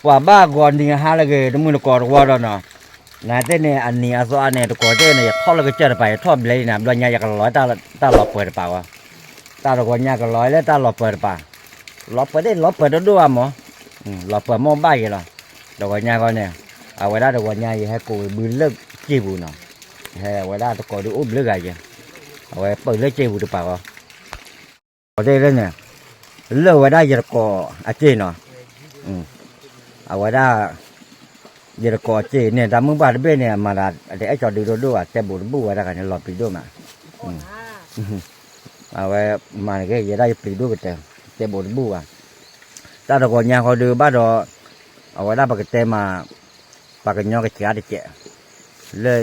ပှၤဘၣ်ဂီၤနံၤအဟါလၢအဂ့ၤ တမုၢ်တကိးတဝီဒီးနီၤ, နသ့ၣ်န့ၣ် အနံၤအသီအါန့ၣ် တကိးသ့ၣ်န့ၣ် ယထီၣ်လၢကစၢၢ်တပၤ ယထီၣ်ဘျဲလံန့ၣ် ဘျီညါယကလီၤတၢ်လီၤပှဲၤတပၤဝဲ, တၢ်တဂီၤညါကလီၤလၢတၢ်လီၤပှဲၤတပၤ, လီၤပှဲၤသ့ၣ်လီၤပှဲၤတဒိၣ်ဘၣ်မး, လီၤပှဲၤမ့ၢ်ဘၣ်ယဲလီၤ, တဂီၤညါဃီန့ၣ်, အဝဲဒၣ်တဂီၤညါ ယဟဲကိးဝံၤဘုလၢစ့ပူၤနီၤ, ဟဲအဝဲဒၣ်တကိးဒုးအိၣ်ဘျုးဂၤယဲ, အဝဲပၢၢ်လၢစ့ပူၤတပၤဃီ အဝဲသ့ၣ်လၢန့ၣ်, လၢာ်ဝဲဒၣ်ယတကိးအစ့နီၤ, အဝဲဒၣ်, ယတကိးအစ့န့ၣ် တၢ်မုၢ်ပှၢ်တဘ့ၣ်န့ၣ် အမၤသးတအဲၣ်ကၠီဒုဒိၣ်ဒိၣ်ဘၣ် တဲဘူးတဘူးဝဲဒၣ်ဂၤန့ၣ် လီၤပျံၤဒိၣ်မး, အဝဲမၤတဂ့ၤ ယဲဒၣ်ယပျံၤဒိၣ်ကတၢၢ်, တဲဘူးတဘူးဘၣ်, တၢ်တဂီၤညါဃီဒုးဘၣ်ဒီး, အဝဲဒၣ်ပကတဲမး, ပှၤကညီကစှၤတကဲး, လၢ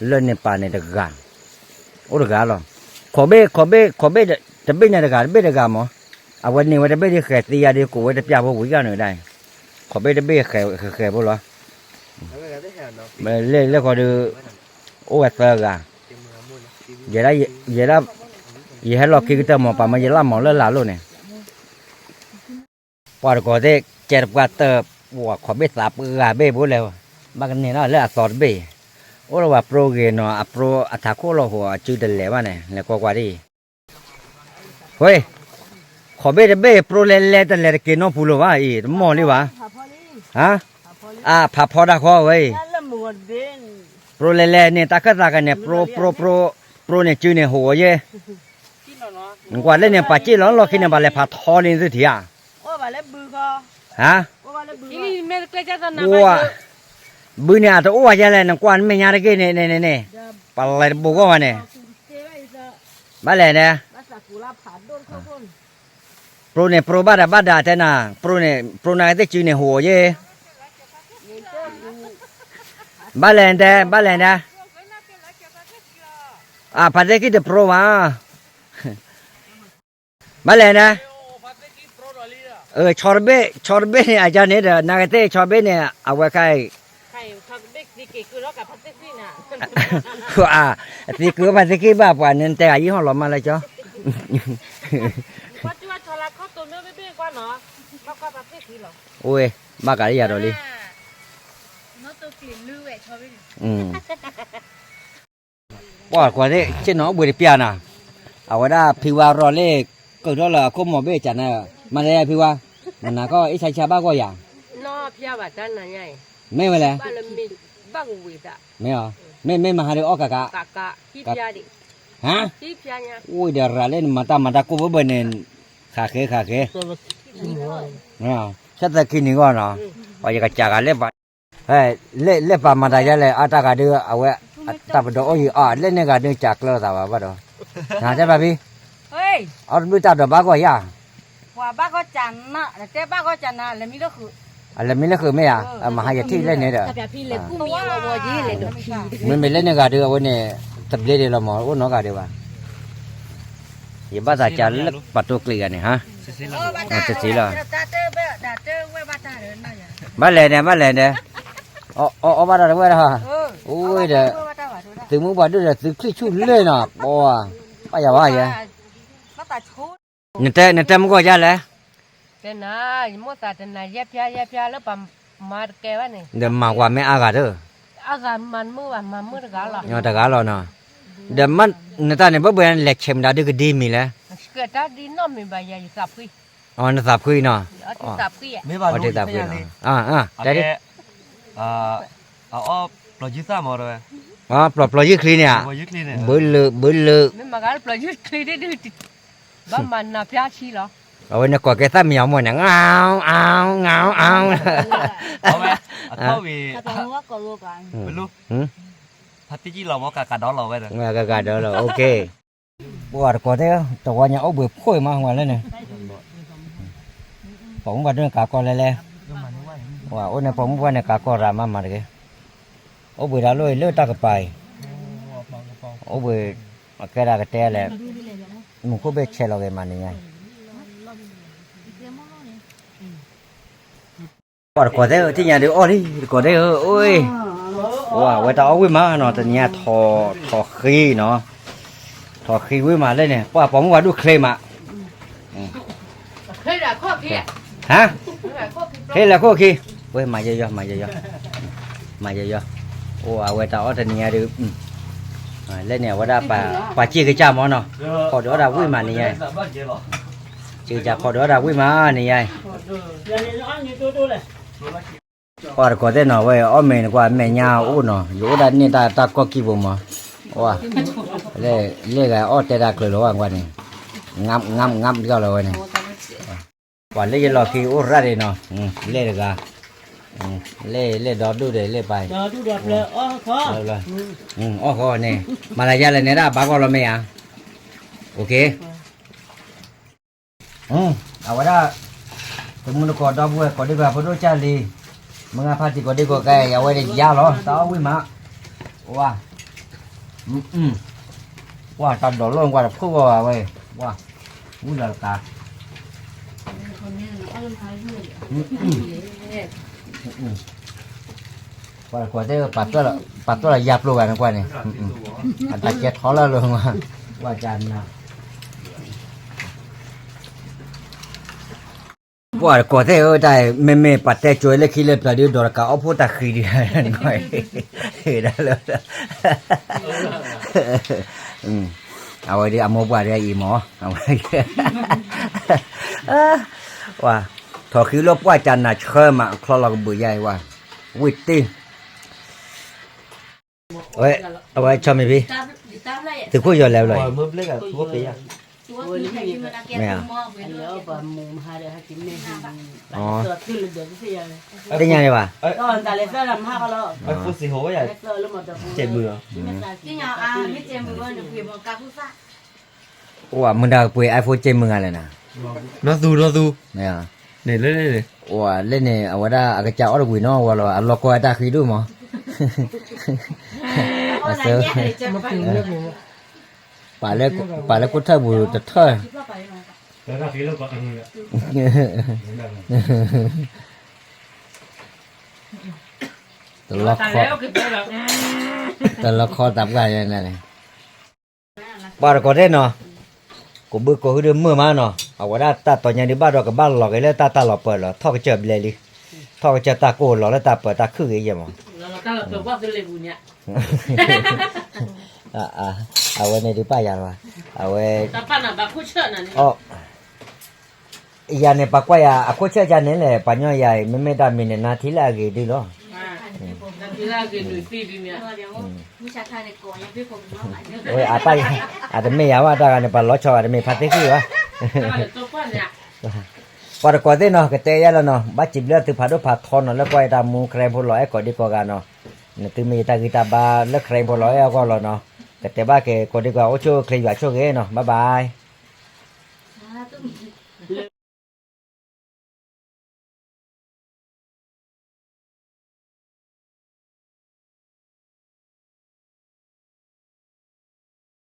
လၢန့ၣ်ပာ်န့ၣ်တဂၤ, အိၣ်တဂၤလီၤ, ခိးဘ့ၣ်ခိးဘ့ၣ်ခိးဘ့ၣ်, တဘ့ၣ်န့ၣ်တဂၤတဘ့ၣ်တဂၤမး, အဝဲန့ၢ်ဝဲတဘ့ၣ်ဒ်ဃဲၤသံယါဒ်ကိးဝဲတပျၢ်ဖိဝံၤဂၤန့ၣ်ဒၣ်, ခိးဘ့ၣ်တဘ့ၣ်ဃဲၤဃဲၤဖိလီၤ, လၢလၢဃီဒုး, အိၣ်ဝဲသၢဂၤ, ယဲဒၣ်, ယဟဲလီၤခံကတၢၢ်မး ပှၤမၢယလၢ်မးလၢလာ်လိၣ်န့ၣ် ပှၤတကိးသ့ၣ်ကဲတပှၢ်တၢၢ်, ပှၤခိးဘ့ၣ်သးပှၢ်ဂၤဘ့ၣ်ဘိလဲၣ်, ဘၣ်ကန့ၢ်နီၤလၢအသီတဘ့ၣ်, အိၣ်လၢပှၤပြိဂ့ၤနီၤ အပြိအထးခိၣ်လီၤဟိးအစုတလဲၤဘၣ်န့ၣ် လဲၤကွၢ်ကွၢ်ဒ်အံၤ, ဝဲ, ခိးဘ့ၣ်တဘ့ၣ်ပြိလဲၤလဲၤတလဲၤတက့ၤနီတပူၤလၢၤဘၣ်အံၤ တမီၢ်လံဘၣ်, ဟါ, အဖးဖီတၢ်ခီဝဲအံၤ, ပြိလဲၤလဲၤန့ၣ် တၢ်ခၢၣ်သးကန့ၣ် ပြိပြိပြိ, ပြိန့ၣ်စုန့ၣ်ဟိးအီၤယဲ နကွၢ်လၢန့ၣ် ပှၤစ့ၣ်လီၤလီၢ်ခံန့ၣ် ပှၤလဲၤဖးထီလံသုထံၣ်ဧါ, ဟါ, အိၣ်, ဘုန့ၣ်အတအိၣ်ဝဲယဲလဲၣ် နကွၢ်နမဲာ်ညါတဂ့ၤန့ၣ်န့ၣ်န့ၣ်, ပှၤလဲၤတဘူးဂီၢ်ဝဲန့ၣ်, ဘၣ်လဲၣ်န့ၣ် ပြိန့ၣ်ပြိဘၣ်ဒီးဘၣ်ဒါတဲနၤ, ပြိန့ၣ် ပြိနၤကသ့ၣ်စုန့ၣ်ဟိးအီၤယဲ, ဘၣ်လဲၣ်တဲ ဘၣ်လဲၣ်တဲ, အဖါသ့ၣ်ခံတပြိဘၣ် ဘၣ်လဲၣ်န့ၣ်, ဆီတဘ့ၣ် ဆီတဘ့ၣ်န့ၣ် အကါန့ၣ်ဒီး နကသ့ၣ်ဆီတဘ့ၣ်န့ၣ် အဝဲခါအံၤ, သံကုဖါသ့ၣ်ခံဘၣ်ပှၤန့ၣ် နတဲဂၤယံၤဟီၣ်လီၤမးလၢကၠီ, အိၣ်ဝဲ, ဘၣ်ကးလၢယၤဒီးလံ ပှၤကွၢ်သ့ၣ် ဆ့ၣ်နီၤအိၣ်ဘှံးတပျၢ်နၤ, အဝဲဒၣ်ဖံဝါရီၤလၢ ကၢၢ်ထီၣ်လၢအခိၣ်မီၤဘ့ၣ်ကနၤ, မၤတယၤဖံဝါ, မနၤကီၢ်အ့ၣ်ဆါဆါဘၣ်ကွၢ်ယၤ, မ့ၢ်ဝဲလဲၣ်, မ့ၢ်အီၤ, မ့ၢ်မ့ၢ်မဟါဒုးအီၣ်ကးကး, ဟါ, အိၣ်ဒီးရၤလၢနမၤတၢ်မၤတၢ်ကိၢ်ဘၢဘၢန့ၣ်, ဃးဃဲဃးဃဲ, ဆၢသၢခံနံၤဂီၢ်နီၤ, ပှၤယကစၢ်ဂၤလဲၣ်ပာ် လဲၣ်လဲၣ်ပာ်မၤတၢ်ယဲလဲၣ် အတၢ်ဂၤဒုး အဝဲ တၢ်ပဒီအီၣ်ယံၤအီၣ် လဲၣ်န့ၣ်ဂၤဒုး ကၢ်ကျၢၤသးဘၣ်ဘၣ်ဒီး, နတၢ်ဖးဖံ, အီၣ်တဘျုးတၢ်ဒီးဘၣ်ဂီၢ်ယၤ, ပှၤဘၣ်ဂီၢ်ကၢ်နၤ နတဲဘၣ်ဂီၢ်ကၢ်နၤ လဲၤမံလၢဃုာ်, အလဲၤမံလၢဃုာ်မ့ၢ်ဧါ, မဟါယထံၣ်လဲၣ်န့ၣ်ဒီး, မ့မ့ၢ်လဲၣ်န့ၣ်ဂၤဒုး အဝဲန့ၣ် တဘျ့ဒံးလီၤမး အိၣ်နီတဂၤဒံးဘၣ်, ယဘၣ်သးကၢ်လၢပှၤတိကျံးဂၤန့ၣ်ဟါ, တစံးလီၤ ဘၣ်လဲၣ်န့ၣ် ဘၣ်လဲၣ်န့ၣ်, အီၣ်အီၣ်ဘၣ်တၢ်တဝဲဒီး, အိၣ်ဒီး, သုးမုၢ်ပှၢ်ဒိၣ်ဒီးသုချံၣ်ဆူၣ်လၢနီၤ, ပှၤ, ဘၣ်ယၤဘၣ်ယဲ, နတဲမုၢ်ဂီၢ်ယါလဲၣ်, တဲနၤ, ယမိၣ်သးတနၤယဲၢ်ဖျါယဲၢ်ဖျါလၢပှၤမၤတကဲဘၣ်န့ၣ်, ဒီးမၤကွၢ်မ့ၢ်အါဂၤတၢ်, အါဂၤမၤမုၢ်ဘၣ် မၤမုၢ်တဂၤလီၤ, တဂၤလီၤနီၤ, ဒီးမ့ၢ်နတၢ်န့ၣ် ဘၣ်ဘၣ်လဲၤဆဲးမတၤဒုးကဒံမံၤလဲၣ်, ကတၢ်ဒ်နီၣ်မံၤဘၣ်ယၤ ယသးဖှံ, နသးဖှံနီၤ, တသးဖှံနီၤ, တဲဒ် ပျီၢ်ယုၢ်သၣ်မး, ပျီၢ်ပျီၢ်ယုၢ်ချံန့ၣ်ဧါ, ဘၢလၢာ်ဘၢလၢာ်, မ့ၢ်မၤဂၤလၢပျီၢ်ယုၢ်ချံဒ်ဒ်, ဘၣ်မၤနၤဖျါဆံလီၤ, အဝဲန့ၣ်ကိးကဲသၣ်မံယၤမိၢ်န့ၣ် ငါ, အါ, ငါ, အါ, အဝဲ, အထီၣ်ဝံၤ, ဖါတံၢ်ကံၣ်လီၤမး ကကးဒီးလီၤဝဲဒီး, ကကးဒီးလီၤ အိၣ်ခ့ ပှၤတကိးသ့ၣ် တဝီညါအိၣ်ဘှံးဖှိၣ်မးဝဲလၢန့ၣ်, ပိာ်မုၣ်ပှၢ်ဒိၣ်န့ၣ်ကးကီလဲၤလဲၤ, အိၣ်န့ၣ်ပိာ်မုၣ်ပှၢ်န့ၣ်ကးကီရၤမးမးတဂ့ၤ, အိၣ်ဘှံးဒီးလိၣ်အံၤလၢတၢ်ကပၤအံၤ, အိၣ်ဘှံး, ကဲဒၣ်ကတဲလဲၣ်, မူခိၣ်ဘ့ၣ်ဆဲးလီၤဂ့ၤမးန့ၣ်ညါ ပှၤတကိးသ့ၣ်ဧၢ ထံၣ်ညါဒုးအီၣ်လံ တကိးသ့ၣ်ဧၢ အိၣ်, ဝဲတၢ်အီၣ်ဝံၣ်မးနီၤ တနံၤညါ ထိၣ်ဃံနီၤ, ထိၣ်ဃံဝံၣ်မးလၢန့ၣ် ပှၤပိာ်မုၣ်ပှၢ်ဒိၣ်ချ့မး, ဟါ, ဟဲလၢခိၣ်ခံ, ဝဲမၤယီယီ မၤယီယီ, မၤယီယီ, အိၣ်အဝဲတၢ်အီၣ်တနံၤညါဒီး, လဲၣ်န့ၣ် အဝဲဒၣ် ပှၤစ့ၢ်ကစၢ်မၢ်နီၤ, ခိးဒုးအီၣ်တၢ်ဝံၣ်မးနံၤညါ, စ့ၢ်ကစၢ်ခိးဒုးအီၣ်တၢ်ဝံၣ်မးနံၤညါ, ပှၤတကိးသ့ၣ်နီၤ ဝဲအီၣ်မ့ၤနကွၢ်မဲာ်ညါအိၣ်နီၤ ယအိၣ်ဒၣ်န့ၢ်တၢ်ကီၢ်ကံၢ်ပူၤမၢ်, ဝဲ, လၢဂၤအီၣ်တဲတၢ်ချုးလီၤဝဲနကွၢ်န့ၣ်, ငါးငါးငါးဒီးလီၤဝဲန့ၣ် ပှၤလၢယလီၢ်ခံအိၣ်ရၣ်ဒံးနီၤ, လဲၣ်တဂၤ, လဲၣ်လဲၣ်ဒီဒူၣ်ဒီးလဲၣ်ပၢ်, အီၣ်ဃီန့ၣ်, မၤလၢယၤလဲၣ်န့ၣ်ဒၣ်ဘၣ်ကီၢ်လီၤမ့ၢ်ဧါ, အဝဲဒၣ်, တမူတကိးဒီပုၢ်ဝဲၢ်ကိးဒံကီးဖိဒိၣ်ကၢ်လံ, မုၢ်ဂၤဖါတံၢ်ကိးဒံကီးကဲ အဝဲဒၣ်ယါလီၤ တၢ်အီၣ်ဝံၣ်မး, ဝါ ပှၤတၢ်ဒိးလိာ်ကွၢ်တဖုၣ်ဂီၢ်ဝဲ, ဝါ, ဝံၣ်လီၤတကး, ပှၤတကိးသ့ၣ်, ပာ်သွဲၣ်လီၤယါပျိဂၤန့ၣ်ကွၢ်န့ၣ်, အတၢ်ကဲထီလၢလိာ်, ပှၤကနၣ် ပှၤတကိးသ့ၣ်ဧၢ, တၢ်မ့မ့ၢ်ပှၤတဲကၠိလၢခံလၢပျၢၤဒုး ဒိးတကးအီၣ်ဖိတၢ်ဃံဒံး, အဝဲဒၣ်အမိၢ်ပှၢ်ဒ်အံၤမၢ်, ဝါ, ထီၣ်ဃံလၢပှၢ်ကနၣ်ဆှၢမး ချီလီၤကဘုးယါအံၤဝါ, ဝံၣ်တ့ၢ် အဝဲဆီမ့ၢ်ဖံ, သုးခိၣ်ယီၤလဲၤဘျီ, မ့ၢ်ဧါ, သ့ၣ်ညါန့ၣ်ဘၣ်, အိၣ်မုၢ်တၢ်ကပှ့ၤ iPhone ကဲမုၢ်ဂၤလဲၣ်နၤ, နီၢ်သူ နီၢ်သူ, လၢန့ၣ် အဝဲဒၣ်အကစၢ်အီၣ်တဝံၤနီၢ်ဝဲလီၤ အလီၤကီအတၢ်ဃံဒိၣ်မး, အဆၢ, ပာ်လၢကိထၢၣ်ပူၤတထၢၣ်, တလီၤခီတၢ်ပှၢ်န့ၣ် ပှၤတကိးသ့ၣ်နီၤ, ကိးဘုကိးဟုဒုးမုာ်မးနီၤ, အဝဲဒၣ်တၢ်တီၤညါဒုးဘၣ်ဒီးကဘၣ်လီၤက့ၤလၢတၢ်တၢ်လီၤပၢၤလီၤ ထီၣ်ကစၢၢ်ဘျဲလံ, ထီၣ်ကစၢၢ်တၢ်ကိၢ်လီၤလၢတၢ်ပၢၤတၢ်ခုၣ်ဂ့ၤယဲၢ်မး, အဝဲန့ၣ်ဒုးပၢ်ယၤလီၤ, အဝဲ, ယၤန့ၣ် ပှၤကွၢ်ယၤအခိၣ်ဆၢၣ်ကန့ၣ်လဲၣ် ပှၤညီယၤအံၤ မ့မ့ၢ်တၢ်မံၤန့ၣ် နါထံလၢအဂ့ၤဒုလီၤ. ဝဲအတၢ်, အတမ့ၢ်ယၤဘၣ်တၢ်ဂၤန့ၣ် ပှၤလီၤဆီဂၤတမ့ၢ်ဖါသ့ၣ်ဃံဘၣ်. ပှၤတကိးသ့ၣ်နီၤ ကတဲယၤလီၤနီၤ ဘၣ်စံးဘျုးသုဖးဒိၣ်ဖးထီနီၤ လၢကွၢ်ယတၢ်မူ ခရံာ်ဖိလီၤအဲၣ်ကိးဒံကိးဂၤနီၤ, နသုမ့ၢ်ယတၢ်ဂံၢ်တၢ်ဘါလၢခရံာ်ဖိလီၤအဲၣ်အဂီၢ်လီၤနီၤ, ကတဲဘၣ်က့ၤကိးဒံကိးဂၤ အိၣ်ဆူၣ်အိၣ်ချ့ယွၤဆိၣ်ဂ့ၤနီၤ bye bye.